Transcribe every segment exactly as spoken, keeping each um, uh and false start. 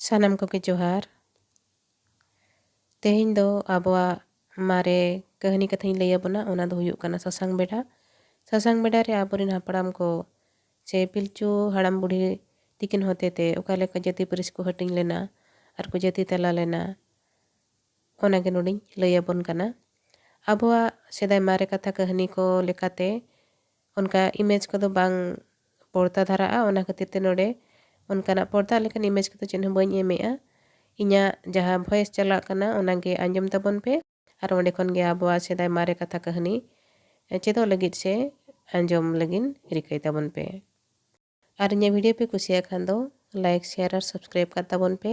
ᱥᱟᱱᱟᱢ ᱠᱚᱜᱮ ᱡᱚᱦᱟᱨ᱾ ᱛᱮᱦᱮᱧ ᱫᱚ ᱟᱵᱚᱣᱟᱜ ᱢᱟᱨᱮ ᱠᱟᱹᱦᱱᱤ ᱠᱟᱛᱷᱟᱧ ᱞᱟᱹᱭ ᱟᱵᱚᱱᱟ, ᱚᱱᱟ ᱫᱚ ᱦᱩᱭᱩᱜ ᱠᱟᱱᱟ ᱥᱟᱥᱟᱝ ᱵᱮᱰᱟ᱾ ᱥᱟᱥᱟᱝ ᱵᱮᱰᱟ ᱨᱮ ᱟᱵᱚᱨᱮᱱ ᱦᱟᱯᱲᱟᱢ ᱠᱚ ᱥᱮ ᱯᱤᱞᱪᱩ ᱦᱟᱲᱟᱢ ᱵᱩᱲᱦᱤ ᱛᱤᱠᱤᱱ ᱦᱚᱛᱮ ᱛᱮ ᱚᱠᱟ ᱞᱮᱠᱟ ᱡᱟᱹᱛᱤ ᱯᱟᱹᱨᱤᱥ ᱠᱚ ᱦᱟᱹᱴᱤᱧ ᱞᱮᱱᱟ ᱟᱨ ᱠᱚ ᱡᱟᱹᱛᱤ ᱛᱟᱞᱟ ᱞᱮᱱᱟ, ᱚᱱᱟ ᱜᱮ ᱱᱚᱰᱮᱧ ᱞᱟᱹᱭ ᱟᱵᱚᱱ ᱠᱟᱱᱟ᱾ ᱟᱵᱚᱣᱟᱜ ᱥᱮᱫᱟᱭ ᱢᱟᱨᱮ ᱠᱟᱛᱷᱟ ᱠᱟᱹᱦᱱᱤ ᱠᱚ ᱞᱮᱠᱟᱛᱮ ᱚᱱᱠᱟ image ᱠᱚᱫᱚ ᱵᱟᱝ ᱯᱚᱲᱛᱟ ᱫᱷᱟᱨᱟᱜᱼᱟ, ᱚᱱᱟ ᱠᱷᱟᱹᱛᱤᱨ ᱛᱮ ᱱᱚᱰᱮ ᱚᱱᱠᱟᱱᱟᱜ ᱯᱚᱲᱛᱟ ᱞᱮᱠᱟᱱ image ᱠᱚᱫᱚ ᱪᱮᱫ ᱦᱚᱸ ᱵᱟᱹᱧ ᱮᱢᱮᱜᱼᱟ᱾ ᱤᱧᱟᱹᱜ ᱡᱟᱦᱟᱸ voice ᱪᱟᱞᱟᱜ ᱠᱟᱱᱟ, ᱚᱱᱟ ᱜᱮ ᱟᱸᱡᱚᱢ ᱛᱟᱵᱚᱱ ᱯᱮ ᱟᱨ ᱚᱸᱰᱮ ᱠᱷᱚᱱ ᱜᱮ ᱟᱵᱚᱣᱟᱜ ᱥᱮᱫᱟᱭ ᱢᱟᱨᱮ ᱠᱟᱛᱷᱟ ᱠᱟᱹᱦᱱᱤ ᱪᱮᱫᱚᱜ ᱞᱟᱹᱜᱤᱫ ᱥᱮ ᱟᱸᱡᱚᱢ ᱞᱟᱹᱜᱤᱫ ᱨᱤᱠᱟᱹᱭ ᱛᱟᱵᱚᱱ ᱯᱮ᱾ ᱟᱨ ᱤᱧᱟᱹᱜ video ᱯᱮ ᱠᱩᱥᱤᱭᱟᱜ ᱠᱷᱟᱱ ᱫᱚ like, share ᱟᱨ subscribe ᱠᱟᱜ ᱛᱟᱵᱚᱱ ᱯᱮ᱾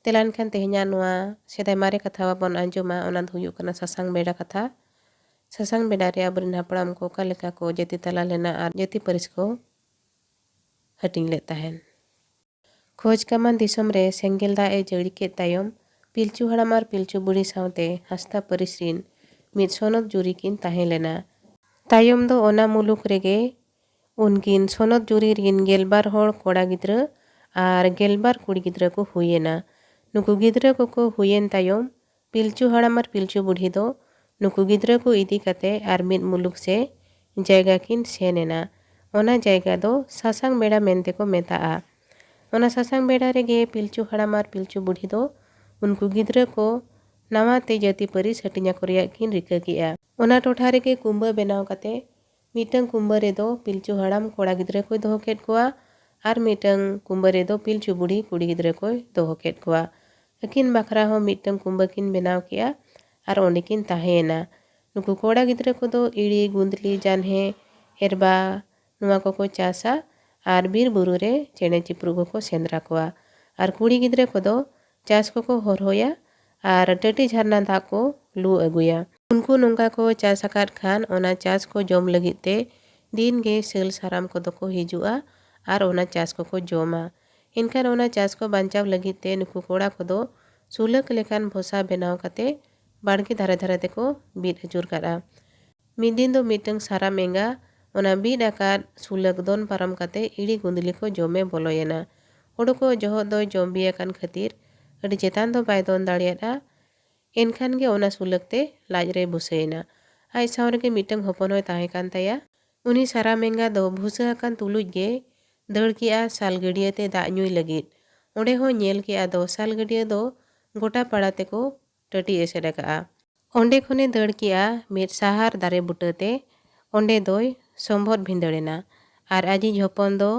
ᱛᱮᱞᱟ ᱮᱱᱠᱷᱟᱱ ᱛᱮᱦᱮᱧᱟᱜ ᱱᱚᱣᱟ ᱥᱮᱫᱟᱭ ᱢᱟᱨᱮ ᱠᱟᱛᱷᱟ ᱵᱚᱱ ᱟᱸᱡᱚᱢᱟ, ᱚᱱᱟ ᱫᱚ ᱦᱩᱭᱩᱜ ᱠᱟᱱᱟ ᱥᱟᱥᱟᱝ ᱵᱮᱰᱟ ᱠᱟᱛᱷᱟ᱾ ᱥᱟᱥᱟᱝ ᱵᱮᱰᱟ ᱨᱮ ᱟᱵᱚᱨᱮᱱ ᱦᱟᱯᱲᱟᱢ ᱠᱚ ᱚᱠᱟ ᱞᱮᱠᱟ ᱠᱚ ᱡᱟᱹᱛᱤ ᱛᱟᱞᱟ ᱞᱮᱱᱟ ᱟᱨ ᱡᱟᱹᱛᱤ ᱯᱟᱹᱨᱤᱥ ᱠᱚ ᱦᱟᱹᱴᱤᱧ ᱞᱮᱫ ᱛᱟᱦᱮᱱ᱾ ᱠᱷᱚᱡᱽ ᱠᱟᱢᱟᱱ ᱫᱤᱥᱚᱢ ᱨᱮ ᱥᱮᱸᱜᱮᱞ ᱫᱟᱜ ᱮ ᱡᱟᱹᱲᱤ ᱠᱮᱫ ᱛᱟᱭᱚᱢ, ᱯᱤᱞᱪᱩ ᱦᱟᱲᱟᱢ ᱟᱨ ᱯᱤᱞᱪᱩ ᱵᱩᱲᱦᱤ ᱥᱟᱶᱛᱮ ᱦᱟᱸᱥᱫᱟ ᱯᱟᱹᱨᱤᱥ ᱨᱤᱱ ᱢᱤᱫ ᱥᱚᱱᱚᱛ ᱡᱩᱨᱤ ᱠᱤᱱ ᱛᱟᱦᱮᱸ ᱞᱮᱱᱟ᱾ ᱛᱟᱭᱚᱢ ᱫᱚ ᱚᱱᱟ ᱢᱩᱞᱩᱠ ᱨᱮᱜᱮ ᱩᱱᱠᱤᱱ ᱥᱚᱱᱚᱛ ᱡᱩᱨᱤ ᱨᱤᱱ ᱜᱮᱞᱵᱟᱨ ᱦᱚᱲ ᱠᱚᱲᱟ ᱜᱤᱫᱽᱨᱟᱹ ᱟᱨ ᱜᱮᱞᱵᱟᱨ ᱠᱩᱲᱤ ᱜᱤᱫᱽᱨᱟᱹ ᱠᱚ ᱦᱩᱭᱮᱱᱟ᱾ ᱱᱩᱠᱩ ᱜᱤᱫᱽᱨᱟᱹ ᱠᱚᱠᱚ ᱦᱩᱭᱮᱱ ᱛᱟᱭᱚᱢ, ᱯᱤᱞᱪᱩ ᱦᱟᱲᱟᱢ ᱟᱨ ᱯᱤᱞᱪᱩ ᱵᱩᱰᱷᱤ ᱫᱚ ᱱᱩᱠᱩ ᱜᱤᱫᱽᱨᱟᱹ ᱠᱚ ᱤᱫᱤ ᱠᱟᱛᱮ ᱟᱨ ᱢᱤᱫ ᱢᱩᱞᱩᱠ ᱥᱮ ᱡᱟᱭᱜᱟ ᱠᱤᱱ ᱥᱮᱱ ᱮᱱᱟ᱾ ᱚᱱᱟ ᱡᱟᱭᱜᱟ ᱫᱚ ᱥᱟᱥᱟᱝ ᱵᱮᱲᱟ ᱢᱮᱱᱛᱮ ᱠᱚ ᱢᱮᱛᱟᱜᱼᱟ᱾ ᱚᱱᱟ ᱥᱟᱥᱟᱝ ᱵᱮᱲᱟ ᱨᱮᱜᱮ ᱯᱤᱞᱪᱩ ᱦᱟᱲᱟᱢ ᱟᱨ ᱯᱤᱞᱪᱩ ᱵᱩᱰᱷᱤ ᱫᱚ ᱩᱱᱠᱩ ᱜᱤᱫᱽᱨᱟᱹ ᱠᱚ ᱱᱟᱣᱟ ᱛᱮ ᱡᱟᱹᱛᱤ ᱯᱟᱹᱨᱤᱥ ᱦᱟᱹᱴᱤᱧ ᱟᱠᱚ ᱨᱮᱭᱟᱜ ᱠᱤᱱ ᱨᱤᱠᱟᱹ ᱠᱮᱜᱼᱟ᱾ ᱚᱱᱟ ᱴᱚᱴᱷᱟ ᱨᱮᱜᱮ ᱠᱩᱢᱵᱟᱹ ᱵᱮᱱᱟᱣ ᱠᱟᱛᱮ ᱢᱤᱫᱴᱟᱝ ᱠᱩᱢᱵᱟᱹ ᱨᱮᱫᱚ ᱯᱤᱞᱪᱩ ᱦᱟᱲᱟᱢ ᱠᱚᱲᱟ ᱜᱤᱫᱽᱨᱟᱹ ᱠᱚᱭ ᱫᱚᱦᱚ ᱠᱮᱫ ᱠᱚᱣᱟ ᱟᱨ ᱢᱤᱫᱴᱟᱝ ᱠᱩᱢᱵᱟᱹ ᱨᱮᱫᱚ ᱯᱤᱞᱪᱩ ᱵᱩᱲᱦᱤ ᱠᱩᱲᱤ ᱜᱤᱫᱽᱨᱟᱹ ᱠᱚᱭ ᱫᱚᱦᱚ ᱠᱮᱫ ᱠᱚᱣᱟ᱾ ᱟᱹᱠᱤᱱ ᱵᱟᱠᱷᱨᱟ ᱦᱚᱸ ᱢᱤᱫᱴᱟᱝ ᱠᱩᱢᱵᱟᱹ ᱠᱤᱱ ᱵᱮᱱᱟᱣ ᱠᱮᱜᱼᱟ ᱟᱨ ᱚᱸᱰᱮ ᱠᱤᱱ ᱛᱟᱦᱮᱸᱭᱮᱱᱟ᱾ ᱱᱩᱠᱩ ᱠᱚᱲᱟ ᱜᱤᱫᱽᱨᱟᱹ ᱠᱚᱫᱚ ᱤᱲᱤ, ᱜᱩᱸᱫᱽᱞᱤ, ᱡᱟᱱᱦᱮ, ᱮᱨᱵᱟ ᱱᱚᱣᱟ ᱠᱚᱠᱚ ᱪᱟᱥᱟ ᱟᱨ ᱵᱤᱨ ᱵᱩᱨᱩ ᱨᱮ ᱪᱮᱬᱮ ᱪᱤᱯᱨᱩ ᱠᱚᱠᱚ ᱥᱮᱸᱫᱽᱨᱟ ᱠᱚᱣᱟ᱾ ᱟᱨ ᱠᱩᱲᱤ ᱜᱤᱫᱽᱨᱟᱹ ᱠᱚᱫᱚ ᱪᱟᱥ ᱠᱚᱠᱚ ᱦᱚᱨᱦᱚᱭᱟ ᱟᱨ ᱴᱟᱹᱴᱤ ᱡᱷᱟᱨᱱᱟ ᱫᱟᱜ ᱠᱚ ᱞᱩ ᱟᱹᱜᱩᱭᱟ᱾ ᱩᱱᱠᱩ ᱱᱚᱝᱠᱟ ᱠᱚ ᱪᱟᱥ ᱟᱠᱟᱫ ᱠᱷᱟᱱ ᱚᱱᱟ ᱪᱟᱥ ᱠᱚ ᱡᱚᱢ ᱞᱟᱹᱜᱤᱫ ᱛᱮ ᱫᱤᱱ ᱜᱮ ᱥᱟᱹᱞ ᱥᱟᱨᱟᱢ ᱠᱚᱫᱚ ᱠᱚ ᱦᱤᱡᱩᱜᱼᱟ ᱟᱨ ᱚᱱᱟ ᱪᱟᱥ ᱠᱚᱠᱚ ᱡᱚᱢᱟ᱾ ᱮᱱᱠᱷᱟᱱ ᱚᱱᱟ ᱪᱟᱥ ᱠᱚ ᱵᱟᱧᱪᱟᱣ ᱞᱟᱹᱜᱤᱫ ᱛᱮ ᱱᱩᱠᱩ ᱠᱚᱲᱟ ᱠᱚᱫᱚ ᱥᱩᱞᱟᱹᱠ ᱞᱮᱠᱟᱱ ᱵᱷᱚᱥᱟ ᱵᱮᱱᱟᱣ ᱠᱟᱛᱮ ᱵᱟᱲᱜᱮ ᱫᱷᱟᱨᱮ ᱫᱷᱟᱨᱮ ᱛᱮᱠᱚ ᱵᱤᱫ ᱟᱹᱪᱩᱨ ᱠᱟᱜᱼᱟ᱾ ᱢᱤᱫ ᱫᱤᱱ ᱫᱚ ᱢᱤᱫᱴᱟᱝ ᱥᱟᱨᱟᱢ ᱮᱸᱜᱟ ᱚᱱᱟ ᱵᱤᱫ ᱟᱠᱟᱫ ᱥᱩᱞᱟᱹᱠ ᱫᱚᱱ ᱯᱟᱨᱚᱢ ᱠᱟᱛᱮ ᱤᱲᱤ ᱜᱩᱸᱫᱽᱞᱤ ᱠᱚ ᱡᱚᱢᱮ ᱵᱚᱞᱚᱭᱮᱱᱟ᱾ ᱦᱳᱲᱳ ᱠᱚ ᱡᱚᱦᱚᱜ ᱫᱚᱭ ᱡᱚᱢ ᱵᱤ ᱟᱠᱟᱱ ᱠᱷᱟᱹᱛᱤᱨ ᱟᱹᱰᱤ ᱪᱮᱛᱟᱱ ᱫᱚ ᱵᱟᱭ ᱫᱚᱱ ᱫᱟᱲᱮᱭᱟᱫᱼᱟ᱾ ᱮᱱᱠᱷᱟᱱ ᱜᱮ ᱚᱱᱟ ᱥᱩᱞᱟᱹᱠ ᱛᱮ ᱞᱟᱡ ᱨᱮᱭ ᱵᱩᱥᱟᱹᱭᱮᱱᱟ᱾ ᱟᱡ ᱥᱟᱶ ᱨᱮᱜᱮ ᱢᱤᱫᱴᱟᱝ ᱦᱚᱯᱚᱱ ᱦᱚᱸᱭ ᱛᱟᱦᱮᱸ ᱠᱟᱱ ᱛᱟᱭᱟ᱾ ᱩᱱᱤ ᱥᱟᱨᱟᱢ ᱮᱸᱜᱟ ᱫᱚ ᱵᱷᱩᱥᱟᱹ ᱟᱠᱟᱱ ᱛᱩᱞᱩᱡ ᱜᱮ ᱫᱟᱹᱲ ᱠᱮᱜᱼᱟ ᱥᱟᱞ ᱜᱟᱹᱰᱭᱟᱹ ᱛᱮ ᱫᱟᱜ ᱧᱩᱭ ᱞᱟᱹᱜᱤᱫ᱾ ᱚᱸᱰᱮ ᱦᱚᱸ ᱧᱮᱞ ᱠᱮᱜᱼᱟ ᱫᱚ ᱥᱟᱞ ᱜᱟᱹᱰᱭᱟᱹ ᱫᱚ ᱜᱚᱴᱟ ᱯᱟᱲᱟ ᱛᱮᱠᱚ ᱴᱟᱹᱴᱤ ᱮᱥᱮᱫ ᱟᱠᱟᱫᱼᱟ᱾ ᱚᱸᱰᱮ ᱠᱷᱚᱱᱮ ᱫᱟᱹᱲ ᱠᱮᱜᱼᱟ ᱢᱤᱫ ᱥᱟᱦᱟᱨ ᱫᱟᱨᱮ ᱵᱩᱴᱟᱹ ᱛᱮ᱾ ᱚᱸᱰᱮ ᱫᱚᱭ ᱥᱚᱢᱵᱷᱚᱫ ᱵᱷᱤᱸᱫᱟᱹᱲ ᱮᱱᱟ᱾ ᱟᱨ ᱟᱡᱤᱡ ᱦᱚᱯᱚᱱ ᱫᱚ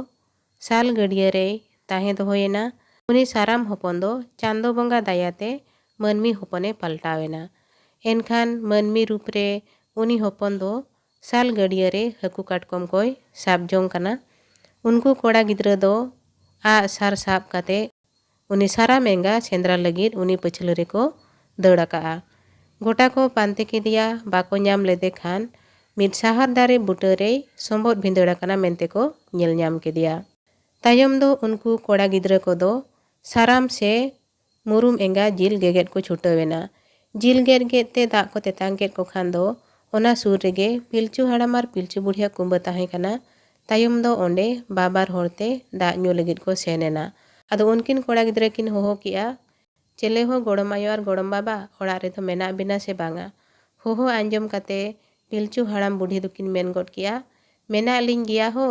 ᱥᱟᱞ ᱜᱟᱹᱰᱭᱟᱹ ᱨᱮᱭ ᱛᱟᱦᱮᱸ ᱫᱚᱦᱚᱭᱮᱱᱟ᱾ ᱩᱱᱤ ᱥᱟᱨᱟᱢ ᱦᱚᱯᱚᱱ ᱫᱚ ᱪᱟᱸᱫᱚ ᱵᱚᱸᱜᱟ ᱫᱟᱭᱟᱛᱮ ᱢᱟᱹᱱᱢᱤ ᱦᱚᱯᱚᱱᱮ ᱯᱟᱞᱴᱟᱣ ᱮᱱᱟ᱾ ᱮᱱᱠᱷᱟᱱ ᱢᱟᱹᱱᱢᱤ ᱨᱩᱯ ᱨᱮ ᱩᱱᱤ ᱦᱚᱯᱚᱱ ᱫᱚ ᱥᱟᱞ ᱜᱟᱹᱰᱭᱟᱹ ᱨᱮ ᱦᱟᱹᱠᱩ ᱠᱟᱴᱠᱚᱢ ᱠᱚᱭ ᱥᱟᱵ ᱡᱚᱝ ᱠᱟᱱᱟ᱾ ᱩᱱᱠᱩ ᱠᱚᱲᱟ ᱜᱤᱫᱽᱨᱟᱹ ᱫᱚ ᱟᱜ ᱥᱟᱨ ᱥᱟᱵ ᱠᱟᱛᱮ ᱩᱱᱤ ᱥᱟᱨᱟᱢ ᱮᱸᱜᱟ ᱥᱮᱸᱫᱽᱨᱟ ᱞᱟᱹᱜᱤᱫ ᱩᱱᱤ ᱯᱟᱹᱪᱷᱞᱟᱹ ᱨᱮᱠᱚ ᱫᱟᱹᱲ ᱟᱠᱟᱜᱼᱟ᱾ ᱜᱚᱴᱟ ᱠᱚ ᱯᱟᱱᱛᱮ ᱠᱮᱫᱮᱭᱟ, ᱵᱟᱠᱚ ᱧᱟᱢ ᱞᱮᱫᱮ ᱠᱷᱟᱱ ᱢᱤᱫ ᱥᱟᱦᱟᱨ ᱫᱟᱨᱮ ᱵᱩᱴᱟᱹ ᱨᱮᱭ ᱥᱚᱢᱵᱚᱫ ᱵᱷᱤᱸᱫᱟᱹᱲ ᱟᱠᱟᱱᱟ ᱢᱮᱱᱛᱮ ᱠᱚ ᱧᱮᱞ ᱧᱟᱢ ᱠᱮᱫᱮᱭᱟ᱾ ᱛᱟᱭᱚᱢ ᱫᱚ ᱩᱱᱠᱩ ᱠᱚᱲᱟ ᱜᱤᱫᱽᱨᱟᱹ ᱠᱚᱫᱚ ᱥᱟᱨᱟᱢ ᱥᱮ ᱢᱩᱨᱩᱢ ᱮᱸᱜᱟ ᱡᱤᱞ ᱜᱮᱜᱮᱫ ᱠᱚ ᱪᱷᱩᱴᱟᱹᱣ ᱮᱱᱟ᱾ ᱡᱤᱞ ᱜᱮᱫ ᱜᱮᱫ ᱛᱮ ᱫᱟᱜ ᱠᱚ ᱛᱮᱛᱟᱝ ᱠᱮᱫ ᱠᱚ ᱠᱷᱟᱱ ᱫᱚ ᱚᱱᱟ ᱥᱩᱨ ᱨᱮᱜᱮ ᱯᱤᱞᱪᱩ ᱦᱟᱲᱟᱢ ᱟᱨ ᱯᱤᱞᱪᱩ ᱵᱩᱲᱦᱤᱭᱟᱜ ᱠᱩᱢᱵᱟᱹ ᱛᱟᱦᱮᱸ ᱠᱟᱱᱟ᱾ ᱛᱟᱭᱚᱢ ᱫᱚ ᱚᱸᱰᱮ ᱵᱟᱵᱟᱨ ᱦᱚᱲᱛᱮ ᱫᱟᱜ ᱧᱩ ᱞᱟᱹᱜᱤᱫ ᱠᱚ ᱥᱮᱱ ᱮᱱᱟ᱾ ᱟᱫᱚ ᱩᱱᱠᱤᱱ ᱠᱚᱲᱟ ᱜᱤᱫᱽᱨᱟᱹ ᱠᱤᱱ ᱦᱚᱦᱚ ᱠᱮᱜᱼᱟ, "ᱪᱮᱞᱮ ᱦᱚᱸ ᱜᱚᱲᱚᱢ ᱟᱭᱳ ᱟᱨ ᱜᱚᱲᱚᱢ ᱵᱟᱵᱟ ᱚᱲᱟᱜ ᱨᱮᱫᱚ ᱢᱮᱱᱟᱜ ᱵᱤᱱᱟ ᱥᱮ ᱵᱟᱝᱟ?" ᱦᱚᱦᱚ ᱟᱸᱡᱚᱢ ᱠᱟᱛᱮ ᱯᱤᱞᱪᱩ ᱦᱟᱲᱟᱢ ᱵᱩᱰᱷᱤ ᱫᱚᱠᱤᱱ ᱢᱮᱱ ᱜᱚᱫ ᱠᱮᱜᱼᱟ, "ᱢᱮᱱᱟᱜ ᱞᱤᱧ ᱜᱮᱭᱟ ᱦᱳ᱾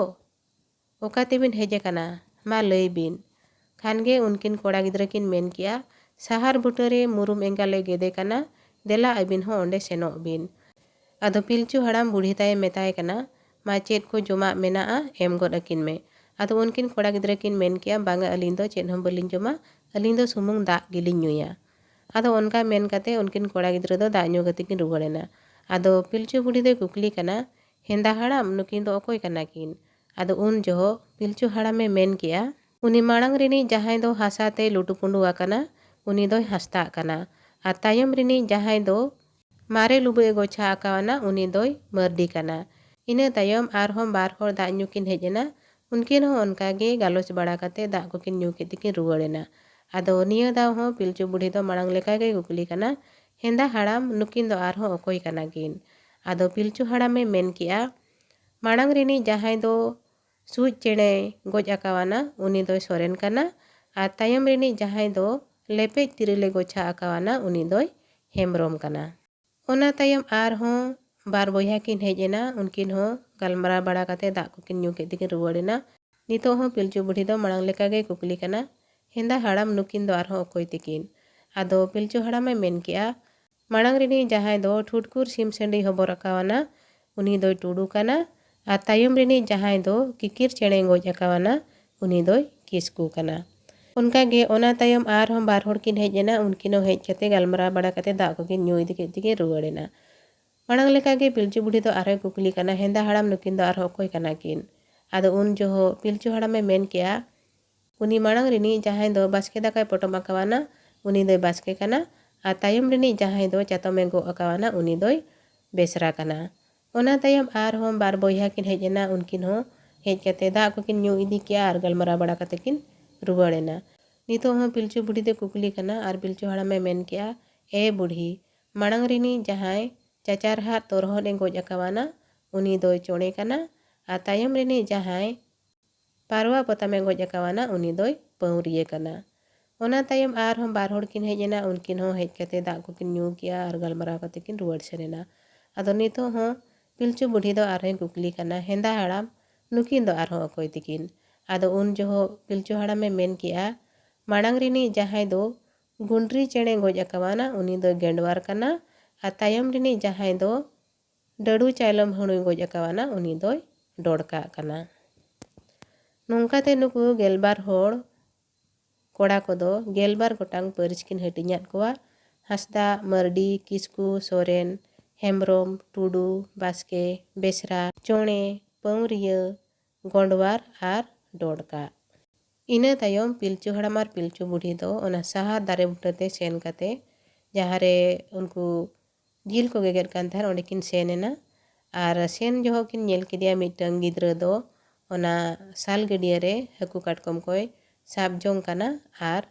ᱚᱠᱟ ᱛᱮᱵᱤᱱ ᱦᱮᱡ ᱟᱠᱟᱱᱟ? ᱢᱟ ᱞᱟᱹᱭ ᱵᱤᱱ᱾" ᱠᱷᱟᱱ ᱜᱮ ᱩᱱᱠᱤᱱ ᱠᱚᱲᱟ ᱜᱤᱫᱽᱨᱟᱹ ᱠᱤᱱ ᱢᱮᱱ ᱠᱮᱜᱼᱟ, "ᱥᱟᱦᱟᱨ ᱵᱩᱴᱟᱹ ᱨᱮ ᱢᱩᱨᱩᱢ ᱮᱸᱜᱟ ᱞᱮ ᱜᱮᱫᱮ ᱠᱟᱱᱟ, ᱫᱮᱞᱟ ᱟᱹᱵᱤᱱ ᱦᱚᱸ ᱚᱸᱰᱮ ᱥᱮᱱᱚᱜ ᱵᱤᱱ᱾" ᱟᱫᱚ ᱯᱤᱞᱪᱩ ᱦᱟᱲᱟᱢ ᱵᱩᱲᱦᱤ ᱛᱟᱭᱮ ᱢᱮᱛᱟᱭ ᱠᱟᱱᱟ, "ᱢᱟ ᱪᱮᱫ ᱠᱚ ᱡᱚᱢᱟᱜ ᱢᱮᱱᱟᱜᱼᱟ ᱮᱢ ᱜᱚᱫ ᱟᱹᱠᱤᱱ ᱢᱮ᱾" ᱟᱫᱚ ᱩᱱᱠᱤᱱ ᱠᱚᱲᱟ ᱜᱤᱫᱽᱨᱟᱹ ᱠᱤᱱ ᱢᱮᱱ ᱠᱮᱜᱼᱟ, "ᱵᱟᱝᱟ, ᱟᱹᱞᱤᱧ ᱫᱚ ᱪᱮᱫ ᱦᱚᱸ ᱵᱟᱹᱞᱤᱧ ᱡᱚᱢᱟ, ᱟᱹᱞᱤᱧ ᱫᱚ ᱥᱩᱢᱩᱝ ᱫᱟᱜ ᱜᱮᱞᱤᱧ ᱧᱩᱭᱟ᱾" ᱟᱫᱚ ᱚᱱᱠᱟ ᱢᱮᱱ ᱠᱟᱛᱮ ᱩᱱᱠᱤᱱ ᱠᱚᱲᱟ ᱜᱤᱫᱽᱨᱟᱹ ᱫᱚ ᱫᱟᱜ ᱧᱩ ᱠᱟᱛᱮ ᱠᱤᱱ ᱨᱩᱣᱟᱹᱲ ᱮᱱᱟ᱾ ᱟᱫᱚ ᱯᱤᱞᱪᱩ ᱵᱩᱲᱦᱤ ᱫᱚᱭ ᱠᱩᱠᱞᱤ ᱠᱟᱱᱟ, "ᱦᱮᱸᱫᱟ ᱦᱟᱲᱟᱢ, ᱱᱩᱠᱤᱱ ᱫᱚ ᱚᱠᱚᱭ ᱠᱟᱱᱟ ᱠᱤᱱ?" ᱟᱫᱚ ᱩᱱ ᱡᱚᱦᱚᱜ ᱯᱤᱞᱪᱩ ᱦᱟᱲᱟᱢᱮ ᱢᱮᱱ ᱠᱮᱜᱼᱟ, "ᱩᱱᱤ ᱢᱟᱲᱟᱝ ᱨᱤᱱᱤᱡ ᱡᱟᱦᱟᱸᱭ ᱫᱚ ᱦᱟᱥᱟ ᱛᱮᱭ ᱞᱩᱴᱩᱯᱩᱸᱰᱩ ᱟᱠᱟᱱᱟ, ᱩᱱᱤ ᱫᱚᱭ ᱦᱟᱸᱥᱫᱟᱜ ᱠᱟᱱᱟ, ᱟᱨ ᱛᱟᱭᱚᱢ ᱨᱤᱱᱤᱡ ᱡᱟᱦᱟᱸᱭ ᱫᱚ ᱢᱟᱨᱮ ᱞᱩᱵᱟᱹᱜ ᱮ ᱜᱚᱪᱷᱟ ᱟᱠᱟᱣᱟᱱᱟ, ᱩᱱᱤ ᱫᱚᱭ ᱢᱟᱹᱨᱰᱤ ᱠᱟᱱᱟ᱾ ᱤᱱᱟᱹ ᱛᱟᱭᱚᱢ ᱟᱨᱦᱚᱸ ᱵᱟᱨ ᱦᱚᱲ ᱫᱟᱜ ᱧᱩ ᱠᱤᱱ ᱦᱮᱡ ᱮᱱᱟ᱾ ᱩᱱᱠᱤᱱ ᱦᱚᱸ ᱚᱱᱠᱟ ᱜᱮ ᱜᱟᱞᱚᱪ ᱵᱟᱲᱟ ᱠᱟᱛᱮ ᱫᱟᱜ ᱠᱚᱠᱤᱱ ᱧᱩ ᱠᱮᱫ ᱛᱮᱠᱤᱱ ᱨᱩᱣᱟᱹᱲ ᱮᱱᱟ᱾ ᱟᱫᱚ ᱱᱤᱭᱟᱹ ᱫᱷᱟᱣ ᱦᱚᱸ ᱯᱤᱞᱪᱩ ᱵᱩᱰᱷᱤ ᱫᱚ ᱢᱟᱲᱟᱝ ᱞᱮᱠᱟ ᱜᱮᱭ ᱠᱩᱠᱞᱤ ᱠᱟᱱᱟ, "ᱦᱮᱸᱫᱟ ᱦᱟᱲᱟᱢ, ᱱᱩᱠᱤᱱ ᱫᱚ ᱟᱨᱦᱚᱸ ᱚᱠᱚᱭ ᱠᱟᱱᱟ ᱠᱤᱱ?" ᱟᱫᱚ ᱯᱤᱞᱪᱩ ᱦᱟᱲᱟᱢᱮ ᱢᱮᱱ ᱠᱮᱜᱼᱟ, "ᱢᱟᱲᱟᱝ ᱨᱤᱱᱤᱡ ᱡᱟᱦᱟᱸᱭ ᱫᱚ ᱥᱩᱡ ᱪᱮᱬᱮᱭ ᱜᱚᱡ ᱟᱠᱟᱣᱟᱱᱟ, ᱩᱱᱤ ᱫᱚᱭ ᱥᱚᱨᱮᱱ ᱠᱟᱱᱟ᱾ ᱟᱨ ᱛᱟᱭᱚᱢ ᱨᱤᱱᱤᱡ ᱡᱟᱦᱟᱸᱭ ᱫᱚ ᱞᱮᱯᱮᱡ ᱛᱤᱨᱤᱞᱮ ᱜᱚᱪᱷᱟ ᱟᱠᱟᱣᱟᱱᱟ, ᱩᱱᱤ ᱫᱚᱭ ᱦᱮᱢᱵᱽᱨᱚᱢ ᱠᱟᱱᱟ᱾ ᱚᱱᱟ ᱛᱟᱭᱚᱢ ᱟᱨᱦᱚᱸ ᱵᱟᱨ ᱵᱚᱭᱦᱟ ᱠᱤᱱ ᱦᱮᱡ ᱮᱱᱟ᱾ ᱩᱱᱠᱤᱱ ᱦᱚᱸ ᱜᱟᱞᱢᱟᱨᱟᱣ ᱵᱟᱲᱟ ᱠᱟᱛᱮ ᱫᱟᱜ ᱠᱚᱠᱤᱱ ᱧᱩ ᱠᱮᱫ ᱛᱮᱠᱤᱱ ᱨᱩᱣᱟᱹᱲ ᱮᱱᱟ᱾ ᱱᱤᱛᱚᱜ ᱦᱚᱸ ᱯᱤᱞᱪᱩ ᱵᱩᱰᱷᱤ ᱫᱚ ᱢᱟᱲᱟᱝ ᱞᱮᱠᱟ ᱜᱮᱭ ᱠᱩᱠᱞᱤ ᱠᱟᱱᱟ, "ᱦᱮᱸᱫᱟ ᱦᱟᱲᱟᱢ, ᱱᱩᱠᱤᱱ ᱫᱚ ᱟᱨᱦᱚᱸ ᱚᱠᱚᱭ ᱛᱤᱠᱤᱱ?" ᱟᱫᱚ ᱯᱤᱞᱪᱩ ᱦᱟᱲᱟᱢᱮ ᱢᱮᱱ ᱠᱮᱜᱼᱟ, "ᱢᱟᱲᱟᱝ ᱨᱤᱱᱤᱡ ᱡᱟᱦᱟᱸᱭ ᱫᱚ ᱴᱷᱩᱴᱠᱩᱨ ᱥᱤᱢ ᱥᱟᱺᱰᱤ ᱦᱚᱵᱚᱨ ᱟᱠᱟᱣᱟᱱᱟ, ᱩᱱᱤ ᱫᱚᱭ ᱴᱩᱰᱩ ᱠᱟᱱᱟ, ᱟᱨ ᱛᱟᱭᱚᱢ ᱨᱤᱱᱤᱡ ᱡᱟᱦᱟᱸᱭ ᱫᱚ ᱠᱤᱠᱤᱨ ᱪᱮᱬᱮ ᱜᱚᱡ ᱟᱠᱟᱣᱟᱱᱟ, ᱩᱱᱤ ᱫᱚᱭ ᱠᱤᱥᱠᱩ ᱠᱟᱱᱟ᱾" ᱚᱱᱠᱟ ᱜᱮ ᱚᱱᱟ ᱛᱟᱭᱚᱢ ᱟᱨᱦᱚᱸ ᱵᱟᱨ ᱦᱚᱲ ᱠᱤᱱ ᱦᱮᱡ ᱮᱱᱟ᱾ ᱩᱱᱠᱤᱱ ᱦᱚᱸ ᱦᱮᱡ ᱠᱟᱛᱮ ᱜᱟᱞᱢᱟᱨᱟᱣ ᱵᱟᱲᱟ ᱠᱟᱛᱮ ᱫᱟᱜ ᱠᱚᱠᱤᱱ ᱧᱩ ᱤᱫᱤ ᱠᱮᱫ ᱛᱮᱠᱤᱱ ᱨᱩᱣᱟᱹᱲ ᱮᱱᱟ᱾ ᱢᱟᱲᱟᱝ ᱞᱮᱠᱟ ᱜᱮ ᱯᱤᱞᱪᱩ ᱵᱩᱰᱷᱤ ᱫᱚ ᱟᱨᱦᱚᱸᱭ ᱠᱩᱠᱞᱤ ᱠᱟᱱᱟ, "ᱦᱮᱸᱫᱟ ᱦᱟᱲᱟᱢ, ᱱᱩᱠᱤᱱ ᱫᱚ ᱟᱨᱦᱚᱸ ᱚᱠᱚᱭ ᱠᱟᱱᱟ ᱠᱤᱱ?" ᱟᱫᱚ ᱩᱱ ᱡᱚᱦᱚᱜ ᱯᱤᱞᱪᱩ ᱦᱟᱲᱟᱢᱮ ᱢᱮᱱ ᱠᱮᱜᱼᱟ, "ᱩᱱᱤ ᱢᱟᱲᱟᱝ ᱨᱤᱱᱤᱡ ᱡᱟᱦᱟᱸᱭ ᱫᱚ ᱵᱟᱥᱠᱮ ᱫᱟᱠᱟᱭ ᱯᱚᱴᱚᱢ ᱟᱠᱟᱣᱟᱱᱟ, ᱩᱱᱤ ᱫᱚᱭ ᱵᱟᱥᱠᱮ ᱠᱟᱱᱟ, ᱟᱨ ᱛᱟᱭᱚᱢ ᱨᱤᱱᱤᱡ ᱡᱟᱦᱟᱸᱭ ᱫᱚ ᱪᱟᱛᱚᱢᱮ ᱜᱚᱜ ᱟᱠᱟᱣᱟᱱᱟ, ᱩᱱᱤ ᱫᱚᱭ ᱵᱮᱥᱨᱟ ᱠᱟᱱᱟ᱾" ᱚᱱᱟ ᱛᱟᱭᱚᱢ ᱟᱨᱦᱚᱸ ᱵᱟᱨ ᱵᱚᱭᱦᱟ ᱠᱤᱱ ᱦᱮᱡ ᱮᱱᱟ᱾ ᱩᱱᱠᱤᱱ ᱦᱚᱸ ᱦᱮᱡ ᱠᱟᱛᱮ ᱫᱟᱜ ᱠᱚᱠᱤᱱ ᱧᱩ ᱤᱫᱤ ᱠᱮᱜᱼᱟ ᱟᱨ ᱜᱟᱞᱢᱟᱨᱟᱣ ᱵᱟᱲᱟ ᱠᱟᱛᱮ ᱠᱤᱱ ᱨᱩᱣᱟᱹᱲ ᱮᱱᱟ᱾ ᱱᱤᱛᱚᱜ ᱦᱚᱸ ᱯᱤᱞᱪᱩ ᱵᱩᱰᱷᱤ ᱫᱚᱭ ᱠᱩᱠᱞᱤ ᱠᱟᱱᱟ ᱟᱨ ᱯᱤᱞᱪᱩ ᱦᱟᱲᱟᱢᱮ ᱢᱮᱱ ᱠᱮᱜᱼᱟ, "ᱮ ᱵᱩᱰᱷᱤ, ᱢᱟᱲᱟᱝ ᱨᱤᱱᱤᱡ ᱡᱟᱦᱟᱸᱭ ᱪᱟᱪᱟᱨᱦᱟᱫ ᱛᱚᱨᱦᱚᱫ ᱮ ᱜᱚᱡ ᱟᱠᱟᱣᱟᱱᱟ, ᱩᱱᱤ ᱫᱚᱭ ᱪᱚᱬᱮ ᱠᱟᱱᱟ, ᱟᱨ ᱛᱟᱭᱚᱢ ᱨᱤᱱᱤᱡ ᱡᱟᱦᱟᱸᱭ ᱯᱟᱨᱣᱟ ᱯᱚᱛᱟᱢ ᱮ ᱜᱚᱡ ᱟᱠᱟᱣᱟᱱᱟ, ᱩᱱᱤ ᱫᱚᱭ ᱯᱟᱹᱣᱨᱤᱭᱟᱹ ᱠᱟᱱᱟ᱾" ᱚᱱᱟ ᱛᱟᱭᱚᱢ ᱟᱨᱦᱚᱸ ᱵᱟᱨ ᱦᱚᱲ ᱠᱤᱱ ᱦᱮᱡ ᱮᱱᱟ᱾ ᱩᱱᱠᱤᱱ ᱦᱚᱸ ᱦᱮᱡ ᱠᱟᱛᱮ ᱫᱟᱜ ᱠᱚᱠᱤᱱ ᱧᱩ ᱠᱮᱜᱼᱟ ᱟᱨ ᱜᱟᱞᱢᱟᱨᱟᱣ ᱠᱟᱛᱮ ᱠᱤᱱ ᱨᱩᱣᱟᱹᱲ ᱥᱮᱱ ᱮᱱᱟ᱾ ᱟᱫᱚ ᱱᱤᱛᱚᱜ ᱦᱚᱸ ᱯᱤᱞᱪᱩ ᱵᱩᱰᱷᱤ ᱫᱚ ᱟᱨᱦᱚᱸᱭ ᱠᱩᱠᱞᱤ ᱠᱟᱱᱟ, "ᱦᱮᱸᱫᱟ ᱦᱟᱲᱟᱢ, ᱱᱩᱠᱤᱱ ᱫᱚ ᱟᱨᱦᱚᱸ ᱚᱠᱚᱭ ᱛᱤᱠᱤᱱ?" ᱟᱫᱚ ᱩᱱ ᱡᱚᱦᱚᱜ ᱯᱤᱞᱪᱩ ᱦᱟᱲᱟᱢᱮ ᱢᱮᱱ ᱠᱮᱜᱼᱟ, "ᱢᱟᱲᱟᱝ ᱨᱤᱱᱤᱡ ᱡᱟᱦᱟᱸᱭ ᱫᱚ ᱜᱩᱸᱰᱨᱤ ᱪᱮᱬᱮ ᱜᱚᱡ ᱟᱠᱟᱣᱟᱱᱟ, ᱩᱱᱤ ᱫᱚ ᱜᱮᱸᱰᱣᱟᱨ ᱠᱟᱱᱟ, ᱟᱨ ᱛᱟᱭᱚᱢ ᱨᱤᱱᱤᱡ ᱡᱟᱦᱟᱸᱭ ᱫᱚ ᱰᱟᱹᱰᱩ ᱪᱟᱭᱞᱚᱢ ᱦᱩᱲᱩᱭ ᱜᱚᱡ ᱟᱠᱟᱣᱟᱱᱟ, ᱩᱱᱤ ᱫᱚᱭ ᱰᱚᱲᱠᱟᱜ ᱠᱟᱱᱟ᱾" ᱱᱚᱝᱠᱟᱛᱮ ᱱᱩᱠᱩ ᱜᱮᱞᱵᱟᱨ ᱦᱚᱲ ᱠᱚᱲᱟ ᱠᱚᱫᱚ ᱜᱮᱞᱵᱟᱨ ᱜᱚᱴᱟᱝ ᱯᱟᱹᱨᱤᱥ ᱠᱤᱱ ᱦᱟᱹᱴᱤᱧᱟᱫ ᱠᱚᱣᱟ᱾ ᱦᱟᱸᱥᱫᱟ, ᱢᱟᱹᱨᱰᱤ, ᱠᱤᱥᱠᱩ, ᱥᱚᱨᱮᱱ, ᱦᱮᱢᱵᱽᱨᱚᱢ, ᱴᱩᱰᱩ, ᱵᱟᱥᱠᱮ, ᱵᱮᱥᱨᱟ, ᱪᱚᱬᱮ, ᱯᱟᱹᱣᱨᱤᱭᱟᱹ, ᱜᱚᱸᱰᱣᱟᱨ ᱟᱨ ᱰᱚᱰᱠᱟᱜ᱾ ᱤᱱᱟᱹ ᱛᱟᱭᱚᱢ ᱯᱤᱞᱪᱩ ᱦᱟᱲᱟᱢ ᱟᱨ ᱯᱤᱞᱪᱩ ᱵᱩᱰᱷᱤ ᱫᱚ ᱚᱱᱟ ᱥᱟᱦᱟ ᱫᱟᱨᱮ ᱵᱩᱴᱟᱹ ᱛᱮ ᱥᱮᱱ ᱠᱟᱛᱮ, ᱡᱟᱦᱟᱸ ᱨᱮ ᱩᱱᱠᱩ ᱡᱤᱞ ᱠᱚ ᱜᱮᱜᱮᱫ ᱠᱟᱱ ᱛᱟᱦᱮᱸᱫ, ᱚᱸᱰᱮ ᱠᱤᱱ ᱥᱮᱱ ᱮᱱᱟ᱾ ᱟᱨ ᱥᱮᱱ ᱡᱚᱦᱚᱜ ᱠᱤᱱ ᱧᱮᱞ ᱠᱮᱫᱮᱭᱟ ᱢᱤᱫᱴᱟᱝ ᱜᱤᱫᱽᱨᱟᱹ ᱫᱚ ᱚᱱᱟ ᱥᱟᱞ ᱜᱟᱹᱰᱭᱟᱹ ᱨᱮ ᱦᱟᱹᱠᱩ ᱠᱟᱴᱠᱚᱢ ᱠᱚᱭ ᱥᱟᱵ ᱡᱚᱝ ᱠᱟᱱᱟ ᱟᱨ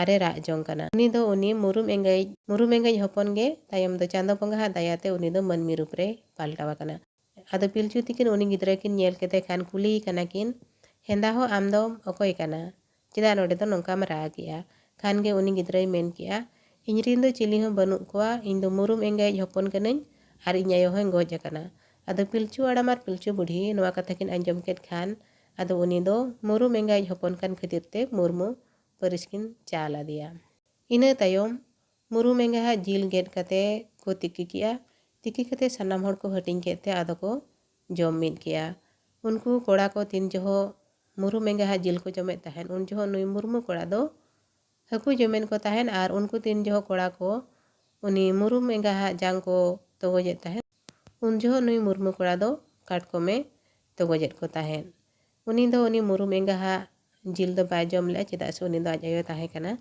ᱟᱨᱮ ᱨᱟᱜ ᱡᱚᱝ ᱠᱟᱱᱟ᱾ ᱩᱱᱤ ᱫᱚ ᱩᱱᱤ ᱢᱩᱨᱩᱢ ᱮᱸᱜᱮᱡ, ᱢᱩᱨᱩᱢ ᱮᱸᱜᱮᱡ ᱦᱚᱯᱚᱱ ᱜᱮ ᱛᱟᱭᱚᱢ ᱫᱚ ᱪᱟᱸᱫᱚ ᱵᱚᱸᱜᱟ ᱟᱜ ᱫᱟᱭᱟ ᱛᱮ ᱩᱱᱤ ᱫᱚ ᱢᱟᱹᱱᱢᱤ ᱨᱩᱯ ᱨᱮᱭ ᱯᱟᱞᱴᱟᱣ ᱟᱠᱟᱱᱟ᱾ ᱟᱫᱚ ᱯᱤᱞᱪᱩ ᱛᱤᱠᱤᱱ ᱩᱱᱤ ᱜᱤᱫᱽᱨᱟᱹ ᱠᱤᱱ ᱧᱮᱞ ᱠᱮᱫᱮ ᱠᱷᱟᱱ ᱠᱩᱞᱤᱭᱮ ᱠᱟᱱᱟ ᱠᱤᱱ, "ᱦᱮᱸᱫᱟ ᱦᱚ, ᱟᱢ ᱫᱚᱢ ᱚᱠᱚᱭ ᱠᱟᱱᱟ? ᱪᱮᱫᱟᱜ ᱱᱚᱰᱮ ᱫᱚ ᱱᱚᱝᱠᱟᱢ ᱨᱟᱜ ᱮᱜᱼᱟ?" ᱠᱷᱟᱱ ᱜᱮ ᱩᱱᱤ ᱜᱤᱫᱽᱨᱟᱹᱭ ᱢᱮᱱ ᱠᱮᱜᱼᱟ, "ᱤᱧ ᱨᱤᱱ ᱫᱚ ᱪᱤᱞᱤ ᱦᱚᱸ ᱵᱟᱹᱱᱩᱜ ᱠᱚᱣᱟ, ᱤᱧ ᱫᱚ ᱢᱩᱨᱩᱢ ᱮᱸᱜᱟᱭᱤᱡ ᱦᱚᱯᱚᱱ ᱠᱟᱹᱱᱟᱹᱧ ᱟᱨ ᱤᱧ ᱟᱭᱳ ᱦᱚᱸᱭ ᱜᱚᱡ ᱟᱠᱟᱱᱟ᱾" ᱟᱫᱚ ᱯᱤᱞᱪᱩ ᱦᱟᱲᱟᱢ ᱟᱨ ᱯᱤᱞᱪᱩ ᱵᱩᱰᱷᱤ ᱱᱚᱣᱟ ᱠᱟᱛᱷᱟ ᱠᱤᱱ ᱟᱸᱡᱚᱢ ᱠᱮᱫ ᱠᱷᱟᱱ, ᱟᱫᱚ ᱩᱱᱤ ᱫᱚ ᱢᱩᱨᱩᱢ ᱮᱸᱜᱟᱭᱤᱡ ᱦᱚᱯᱚᱱ ᱠᱟᱱ ᱠᱷᱟᱹᱛᱤᱨ ᱛᱮ ᱢᱩᱨᱢᱩ ᱯᱟᱹᱨᱤᱥ ᱠᱤᱱ ᱪᱟᱞ ᱟᱫᱮᱭᱟ᱾ ᱤᱱᱟᱹ ᱛᱟᱭᱚᱢ ᱢᱩᱨᱩᱢ ᱮᱸᱜᱟᱦᱟᱜ ᱡᱤᱞ ᱜᱮᱫ ᱠᱟᱛᱮ ᱠᱚ ᱛᱤᱠᱤ ᱠᱮᱜᱼᱟ᱾ ᱛᱤᱠᱤ ᱠᱟᱛᱮ ᱥᱟᱱᱟᱢ ᱦᱚᱲ ᱠᱚ ᱦᱟᱹᱴᱤᱧ ᱠᱮᱫ ᱛᱮ ᱟᱫᱚ ᱠᱚ ᱡᱚᱢ ᱢᱤᱫ ᱠᱮᱜᱼᱟ᱾ ᱩᱱᱠᱩ ᱠᱚᱲᱟ ᱠᱚ ᱛᱤᱱ ᱡᱚᱦᱚᱜ ᱢᱩᱨᱩᱢ ᱮᱸᱜᱟᱦᱟᱜ ᱡᱤᱞ ᱠᱚ ᱡᱚᱢᱮᱫ ᱛᱟᱦᱮᱸᱫ, ᱩᱱ ᱡᱚᱦᱚᱜ ᱱᱩᱭ ᱢᱩᱨᱢᱩ ᱠᱚᱲᱟ ᱫᱚ ᱦᱟᱹᱠᱩ ᱡᱚᱢᱮᱫ ᱠᱚ ᱛᱟᱦᱮᱸᱫ ᱟᱨ ᱩᱱᱠᱩ ᱛᱤᱱ ᱡᱚᱦᱚᱜ ᱠᱚᱲᱟ ᱠᱚ ᱩᱱᱤ ᱢᱩᱨᱩᱢ ᱮᱸᱜᱟᱦᱟᱜ ᱡᱟᱝ ᱠᱚ ᱛᱚᱜᱚᱡᱮᱫ ᱛᱟᱦᱮᱸᱫ, ᱩᱱ ᱡᱚᱦᱚᱜ ᱱᱩᱭ ᱢᱩᱨᱢᱩ ᱠᱚᱲᱟ ᱫᱚ ᱠᱟᱴᱠᱚᱢᱮ ᱛᱚᱜᱚᱡᱮᱫ ᱠᱚ ᱛᱟᱦᱮᱸᱫ᱾ ᱩᱱᱤ ᱫᱚ ᱩᱱᱤ ᱢᱩᱨᱩᱢ ᱮᱸᱜᱟᱦᱟᱜ ᱡᱤᱞ ᱫᱚ ᱵᱟᱭ ᱡᱚᱢ ᱞᱮᱜᱼᱟ, ᱪᱮᱫᱟᱜ ᱥᱮ ᱩᱱᱤ ᱫᱚ ᱟᱡ ᱟᱭᱳ ᱛᱟᱦᱮᱸ ᱠᱟᱱᱟ᱾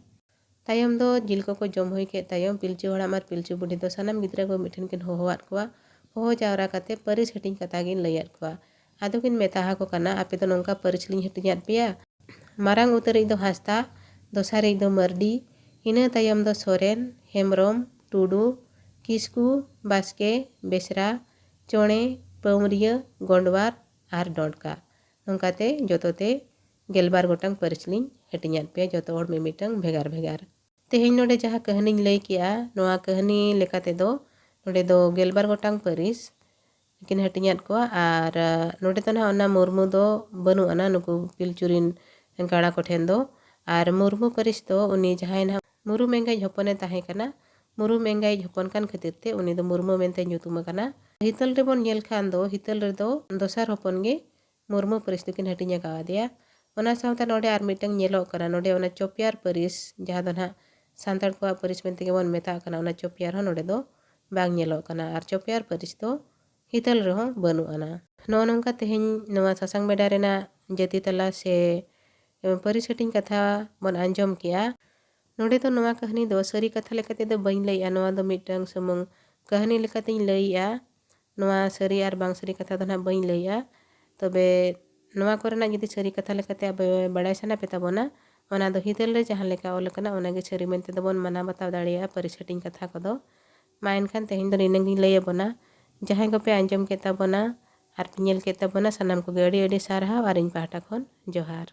ᱛᱟᱭᱚᱢ ᱫᱚ ᱡᱤᱞ ᱠᱚᱠᱚ ᱡᱚᱢ ᱦᱩᱭ ᱠᱮᱫ ᱛᱟᱭᱚᱢ, ᱯᱤᱞᱪᱩ ᱦᱟᱲᱟᱢ ᱟᱨ ᱯᱤᱞᱪᱩ ᱵᱩᱰᱷᱤ ᱫᱚ ᱥᱟᱱᱟᱢ ᱜᱤᱫᱽᱨᱟᱹ ᱠᱚ ᱢᱤᱫ ᱴᱷᱮᱱ ᱠᱤᱱ ᱦᱚᱦᱚᱣᱟᱫ ᱠᱚᱣᱟ᱾ ᱦᱚᱦᱚ ᱡᱟᱣᱨᱟ ᱠᱟᱛᱮ ᱯᱟᱹᱨᱤᱥ ᱦᱟᱹᱴᱤᱧ ᱠᱟᱛᱷᱟ ᱠᱤᱱ ᱞᱟᱹᱭᱟᱫ ᱠᱚᱣᱟ᱾ ᱟᱫᱚ ᱠᱤᱱ ᱢᱮᱛᱟ ᱟᱠᱚ ᱠᱟᱱᱟ, "ᱟᱯᱮ ᱫᱚ ᱱᱚᱝᱠᱟ ᱯᱟᱹᱨᱤᱥ ᱞᱤᱧ ᱦᱟᱹᱴᱤᱧᱟᱫ ᱯᱮᱭᱟ, ᱢᱟᱨᱟᱝ ᱩᱛᱟᱹᱨᱤᱡ ᱫᱚ ᱦᱟᱸᱥᱫᱟ, ᱫᱚᱥᱟᱨᱤᱡ ᱫᱚ ᱢᱟᱹᱨᱰᱤ, ᱤᱱᱟᱹ ᱛᱟᱭᱚᱢ ᱫᱚ ᱥᱚᱨᱮᱱ, ᱦᱮᱢᱵᱨᱚᱢ, ᱴᱩᱰᱩ, ᱠᱤᱥᱠᱩ, ᱵᱟᱥᱠᱮ, ᱵᱮᱥᱨᱟ, ᱪᱚᱬᱮ, ᱯᱟᱹᱣᱨᱤᱭᱟᱹ, ᱜᱚᱸᱰᱣᱟᱨ ᱟᱨ ᱰᱚᱸᱰᱠᱟ᱾" ᱱᱚᱝᱠᱟᱛᱮ ᱡᱚᱛᱚ ᱛᱮ ᱜᱮᱞᱵᱟᱨ ᱜᱚᱴᱟᱝ ᱯᱟᱹᱨᱤᱥ ᱞᱤᱧ ᱦᱟᱹᱴᱤᱧᱟᱫ ᱯᱮᱭᱟ, ᱡᱚᱛᱚ ᱦᱚᱲ ᱢᱤᱢᱤᱫᱴᱟᱝ ᱵᱷᱮᱜᱟᱨ ᱵᱷᱮᱜᱟᱨ᱾ ᱛᱮᱦᱮᱧ ᱱᱚᱰᱮ ᱡᱟᱦᱟᱸ ᱠᱟᱹᱦᱱᱤᱧ ᱞᱟᱹᱭ ᱠᱮᱜᱼᱟ, ᱱᱚᱣᱟ ᱠᱟᱹᱦᱱᱤ ᱞᱮᱠᱟ ᱛᱮᱫᱚ ᱱᱚᱰᱮ ᱫᱚ ᱜᱮᱞᱵᱟᱨ ᱜᱚᱴᱟᱝ ᱯᱟᱹᱨᱤᱥ ᱠᱤᱱ ᱦᱟᱹᱴᱤᱧᱟᱫ ᱠᱚᱣᱟ᱾ ᱟᱨ, ᱟ, ᱱᱚᱰᱮ ᱫᱚ ᱱᱟᱦᱟᱜ ᱚᱱᱟ ᱢᱩᱨᱢᱩ ᱫᱚ ᱵᱟᱹᱱᱩᱜ ᱟᱱᱟ ᱱᱩᱠᱩ ᱯᱤᱞᱪᱩ ᱨᱤᱱ ᱜᱟᱬᱟ ᱠᱚᱴᱷᱮᱱ ᱫᱚ᱾ ᱟᱨ ᱢᱩᱨᱢᱩ ᱯᱟᱹᱨᱤᱥ ᱫᱚ ᱩᱱᱤ ᱡᱟᱦᱟᱸᱭ ᱱᱟᱦᱟᱜ ᱢᱩᱨᱩᱢ ᱮᱸᱜᱟᱭᱤᱡ ᱦᱚᱯᱚᱱᱮ ᱛᱟᱦᱮᱸ ᱠᱟᱱᱟ, ᱢᱩᱨᱩᱢ ᱮᱸᱜᱟᱭᱤᱡ ᱦᱚᱯᱚᱱ ᱠᱟᱱ ᱠᱷᱟᱹᱛᱤᱨ ᱛᱮ ᱩᱱᱤ ᱫᱚ ᱢᱩᱨᱢᱩ ᱢᱮᱱᱛᱮ ᱧᱩᱛᱩᱢ ᱟᱠᱟᱱᱟ᱾ ᱦᱤᱛᱟᱹᱞ ᱨᱮᱵᱚᱱ ᱧᱮᱞ ᱠᱷᱟᱱ ᱫᱚ ᱦᱤᱛᱟᱹᱞ ᱨᱮᱫᱚ ᱫᱚᱥᱟᱨ ᱦᱚᱯᱚᱱ ᱜᱮ ᱢᱩᱨᱢᱩ ᱯᱟᱹᱨᱤᱥ ᱫᱚᱠᱤᱱ ᱦᱟᱹᱴᱤᱧ ᱟᱠᱟᱣᱟᱫᱮᱭᱟ᱾ ᱚᱱᱟ ᱥᱟᱶᱛᱮ ᱱᱚᱰᱮ ᱟᱨ ᱢᱤᱫᱴᱟᱝ ᱧᱮᱞᱚᱜ ᱠᱟᱱᱟ, ᱱᱚᱰᱮ ᱚᱱᱟ ᱪᱚᱯᱮᱭᱟᱨ ᱯᱟᱹᱨᱤᱥ, ᱡᱟᱦᱟᱸ ᱫᱚ ᱱᱟᱦᱟᱜ ᱥᱟᱱᱛᱟᱲ ᱠᱚᱣᱟᱜ ᱯᱟᱹᱨᱤᱥ ᱢᱮᱱᱛᱮ ᱜᱮᱵᱚᱱ ᱢᱮᱛᱟᱜ ᱠᱟᱱᱟ, ᱚᱱᱟ ᱪᱚᱯᱮᱭᱟᱨ ᱦᱚᱸ ᱱᱚᱰᱮ ᱫᱚ ᱵᱟᱝ ᱧᱮᱞᱚᱜ ᱠᱟᱱᱟ᱾ ᱟᱨ ᱪᱚᱯᱮᱭᱟᱨ ᱯᱟᱹᱨᱤᱥ ᱫᱚ ᱦᱤᱛᱟᱹᱞ ᱨᱮᱦᱚᱸ ᱵᱟᱹᱱᱩᱜ ᱟᱱᱟ᱾ ᱱᱚᱜᱼᱚ ᱱᱚᱝᱠᱟ ᱛᱮᱦᱮᱧ ᱱᱚᱣᱟ ᱥᱟᱥᱟᱝ ᱵᱮᱰᱟ ᱨᱮᱱᱟᱜ ᱡᱟᱹᱛᱤ ᱛᱟᱞᱟ ᱥᱮ, ᱮ, ᱯᱟᱹᱨᱤᱥ ᱦᱟᱹᱴᱤᱧ ᱠᱟᱛᱷᱟ ᱵᱚᱱ ᱟᱸᱡᱚᱢ ᱠᱮᱜᱼᱟ᱾ ᱱᱚᱰᱮ ᱫᱚ ᱱᱚᱣᱟ ᱠᱟᱹᱦᱱᱤ ᱫᱚ ᱥᱟᱹᱨᱤ ᱠᱟᱛᱷᱟ ᱞᱮᱠᱟ ᱛᱮᱫᱚ ᱵᱟᱹᱧ ᱞᱟᱹᱭᱮᱜᱼᱟ, ᱱᱚᱣᱟ ᱫᱚ ᱢᱤᱫᱴᱟᱝ ᱥᱩᱢᱩᱝ ᱠᱟᱹᱦᱱᱤ ᱞᱮᱠᱟᱛᱤᱧ ᱞᱟᱹᱭᱮᱜᱼᱟ᱾ ᱱᱚᱣᱟ ᱥᱟᱹᱨᱤ ᱟᱨ ᱵᱟᱝ ᱥᱟᱹᱨᱤ ᱠᱟᱛᱷᱟ ᱫᱚ ᱱᱟᱦᱟᱜ ᱵᱟᱹᱧ ᱞᱟᱹᱭᱮᱜᱼᱟ᱾ ᱛᱚᱵᱮ ᱱᱚᱣᱟ ᱠᱚᱨᱮᱱᱟᱜ ᱡᱩᱫᱤ ᱥᱟᱹᱨᱤ ᱠᱟᱛᱷᱟ ᱞᱮᱠᱟᱛᱮ ᱟᱯᱮ ᱵᱟᱲᱟᱭ ᱥᱟᱱᱟ ᱯᱮ ᱛᱟᱵᱚᱱᱟ, ᱚᱱᱟ ᱫᱚ ᱦᱤᱛᱟᱹᱞ ᱨᱮ ᱡᱟᱦᱟᱸ ᱞᱮᱠᱟ ᱚᱞ ᱟᱠᱟᱱᱟ, ᱚᱱᱟᱜᱮ ᱥᱟᱹᱨᱤ ᱢᱮᱱᱛᱮ ᱫᱚᱵᱚᱱ ᱢᱟᱱᱟᱣ ᱵᱟᱛᱟᱣ ᱫᱟᱲᱮᱭᱟᱜᱼᱟ ᱯᱟᱹᱨᱤᱥ ᱦᱟᱹᱴᱤᱧ ᱠᱟᱛᱷᱟ ᱠᱚᱫᱚ᱾ ᱢᱟ ᱮᱱᱠᱷᱟᱱ ᱛᱮᱦᱮᱧ ᱫᱚ ᱱᱤᱱᱟᱹᱜ ᱜᱤᱧ ᱞᱟᱹᱭ ᱟᱵᱚᱱᱟ᱾ ᱡᱟᱦᱟᱸᱭ ᱠᱚᱯᱮ ᱟᱸᱡᱚᱢ ᱠᱮᱫ ᱛᱟᱵᱚᱱᱟ ᱟᱨ ᱯᱮ ᱧᱮᱞ ᱠᱮᱫ ᱛᱟᱵᱚᱱᱟ, ᱥᱟᱱᱟᱢ ᱠᱚᱜᱮ ᱟᱹᱰᱤ ᱟᱹᱰᱤ ᱥᱟᱨᱦᱟᱣ ᱟᱨ ᱤᱧ ᱯᱟᱦᱴᱟ ᱠᱷᱚᱱ ᱡᱚᱦᱟᱨ᱾